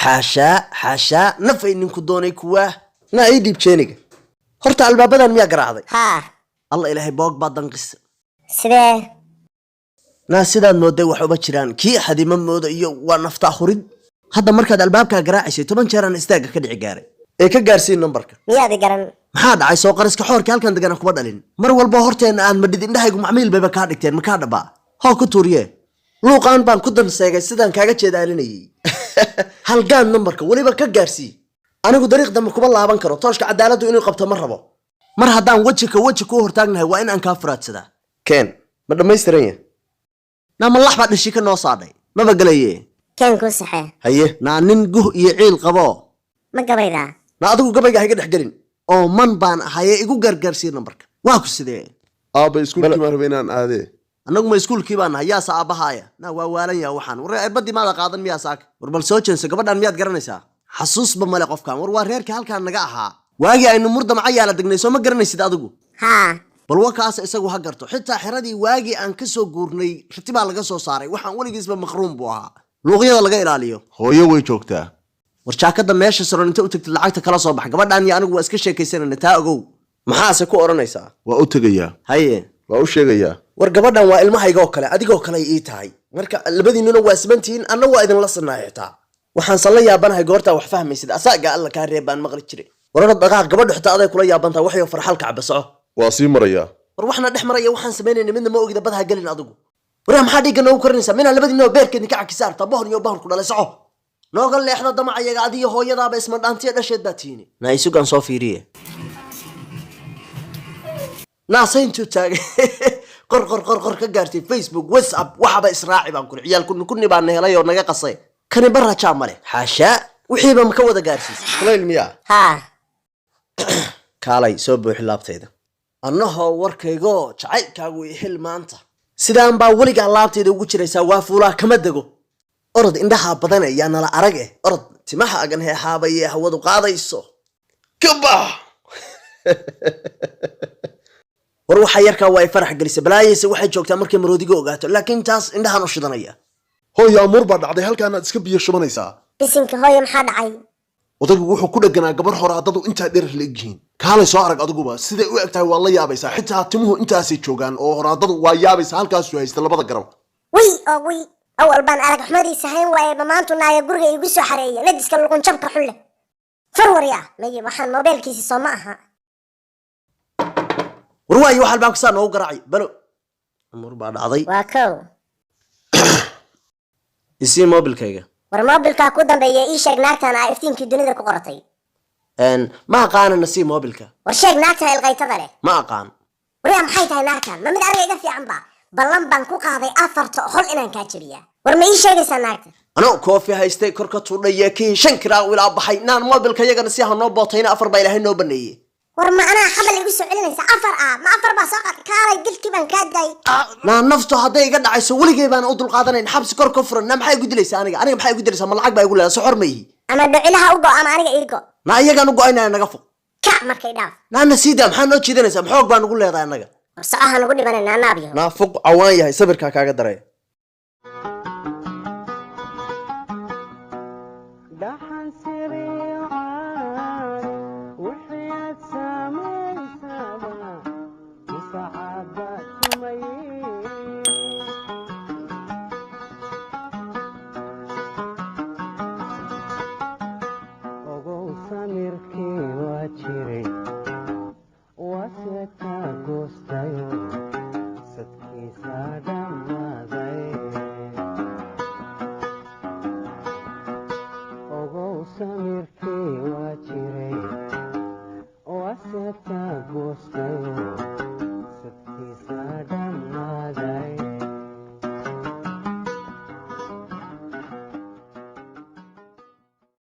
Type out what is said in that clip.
Xaashaa, xaashaa, nafay ninku doonay kuwaa. Naa ii dhiib jeeniga. Horta albaabadan miyaa garaacday? Haa. Alla, Ilaahay, boog baa danqisa. Sidee? Naa sidaad mooday wax uma jiraan. Kii xadima mooda iyo waa naftaa hurid. Hadda markaad albaabkaa garaacaysay 10 jeeraan istaagga ka dhici gaaray ee ka gaarsiin nambarka. Miyaadi garan? Maxaa dhacay? Soo qariska xoorka halkan degana kuma dhalin. Mar walba horteenna aad madhid, indhahaygu macmiil bayba kaa dhigteen. Makaa dhabaa? Hoo, ku tuuriye. Luuqaan baan ku danseegay sidaan kaaga jeedaalinayay. Halgaan nambarka weliba ka gaarsii. Anigu dariiq dambe kuma laaban karo. Tooshka cadaaladdu inuu qabto ma rabo. Mar haddaan weji ka weji kuu hortaagnahay, waa in aan kaa furaadsadaa. Keen, ma dhammaystiran yahay? Naa malax baa dhishi ka noo saadhay, maba gelaye. Keen kuu saxee. Haye, naa nin guh iyo ciil qabo. Ma gabaydaa? Na adigu gabayga hayga dhex gelin oo man baan ahaye, igu gargaarsii nambarka. Waa ku sidee? Aabba, iskuulkii baan rabay inaan aadee. Annagu ma iskuulkii baan nahay? Yaasa aabbahaaya? Na waa waalan yaha waxaan. War cirbadii maada qaadan miyaa saaka? War bal soo jeenso. Gabadhan miyaad garanaysaa? Xasuusba male qofkan. War waa reerkii halkaan naga ahaa waagii aynu murdamaca yaala degnay. Soo ma garanaysid adigu? Haa. Bal wakaas isagu ha garto. Xitaa xeradii waagii aan ka soo guurnay riti baa laga soo saaray. Waxaan weligiisba maqruun buu ahaa, luuqyada laga ilaaliyo. Hooyo way joogtaa. War jaakada meesha saron inta u tagtid lacagta kala soo bax. Gabadhan iyo anigu waa iska sheekaysanayna, taa ogow. Maxaase ku odhanaysaa? Waa u tegayaa. Haye. Waa u sheegayaa. War gabadhan waa ilmahayga oo kale, adigoo kale ay ii tahay. Marka labadiinnuna waa simantihiin, anna waa idinla sinnahay. Xitaa waxaansan la yaabanahay goortaa wax fahmaysid. Asaaga Alla kaa reeb baan maqli jiray. Warara dhaqaaq. Gabadhu xitaa aday kula yaabantahay. Waxyo farxalka caba, soco. Waa sii marayaa. War waxna dhex maraya waxaan samaynayna midna ma ogida. Badha gelin adigu. Waraa, maxaa dhiigga noogu karinaysaa? Minaa labadiinoo beerkeedin ka cakisa artaa? Bohon iyo bohon ku dhalay, soco, nooga leexda damacayaga. Adiyo hooyadaaba isma dhaantiya dhasheed baa tiini. Naa isugaan soo fiiriye. Naasayntuu taagay, qor, qor, qor, qor, ka gaartay Facebook, WhatsApp, waxaba israaci baan kuri. Ciyaal kunni kunni baa na helay oo naga qasay. Kani barajaa male. Xaashaa, wixiiba ma ka wada gaarsiisay? Kulayl miyaa? Haa. Kaalay, soo buuxi laabtayda. Annahoo warkaygoo jacaylkaagu i xil maanta sidaan baa weligaa laabtayda ugu jiraysaa. Waa fuulaa, kama dego. Orod, indhaha badan ayaa nala arag eh. Orod, timaha agan heehaabaye hawadu qaadayso ka bax. War waxaa yarkaa waa ay farax gelisay. Balaayayse waxay joogtaa markay maroodiga ogaato, laakiin taas indhahan u shidanaya. Hooyo, amuur baa dhacday. Halkaanaad iska biyo shubanaysaa. Bisinka, hooyo, maxaa dhacay? Odaygu wuxuu ku dheganaa gabar horaadadu intaa dherer la egyihiin. Kaalay soo arag adiguba siday u eg tahay, waa la yaabaysaa. Xitaa timuhu intaasay joogaan oo horaadadu waa yaabaysaa. Halkaasuu haysta labada garab. Wiy oo wiy, awal baan arag xumadiisa hayn waaye. Ma maantu naaga guriga iigu soo xareeya? Najiska luqunjabka xun leh, farwarya maye. Waxaan moobeelkiisi soo ma aha? War waayo, wax albaabka saa noogu garaacay? Balo, amuur baa dhacday. Waa kow. Isii moobilkayga. War moobilkaa ku dambeeya. Ii sheeg naagtan aa iftiinkii dunida ku qoratay. Ma aqaanana, sii moobilka. War sheeg naagtan ilqaytada leh. Ma aqaan. Waryaa, maxay tahay naagtan? Ma mid aniga iga fiican ba? Ballan baan ku qaaday afarta hol inaan kaa jebiyaa. War ma ii sheegaysaa naagta? Anoo koofi haystay kor ka tuudhaya kii shan kiraa ilaa baxay. Naan moobilka yagana si ha noo bootayna, afar baa Ilaahay noo baneeyey. War ma anaa xabal igu soo celinaysa? Afar ah? Ma afar baa soo qaad? Kaalay, dilkii baan kaa daayay. Naa naftu hadday iga dhacayso, weligay baan u dulqaadanayn xabsi kor ka furan. Naa maxay igu dilaysaa aniga? Aniga maxay igu dilaysaa? Ma lacag baa igu leedahay? Soxor ma ihi. Ama dhocilaha u go ama aniga ii go. Naa iyagaan u go-aynaya, naga fog. Kac markay dhaaf. Naa na siidaa, maxaa noo jiidanaysaa? Maxoog baa nugu leedahay annaga? War socaha nugu dhimanay, naabyo. Naa fuq, cawaan yahay, sabirkaa kaaga daray. Dhaxan siriican wixii samaysaba musaacada tumaye. Ogow samirkii waa jiray, waase ka goostayo, sadkiisa dhammaaday. Ogow samirkii waa jiray, waase ka goostayo.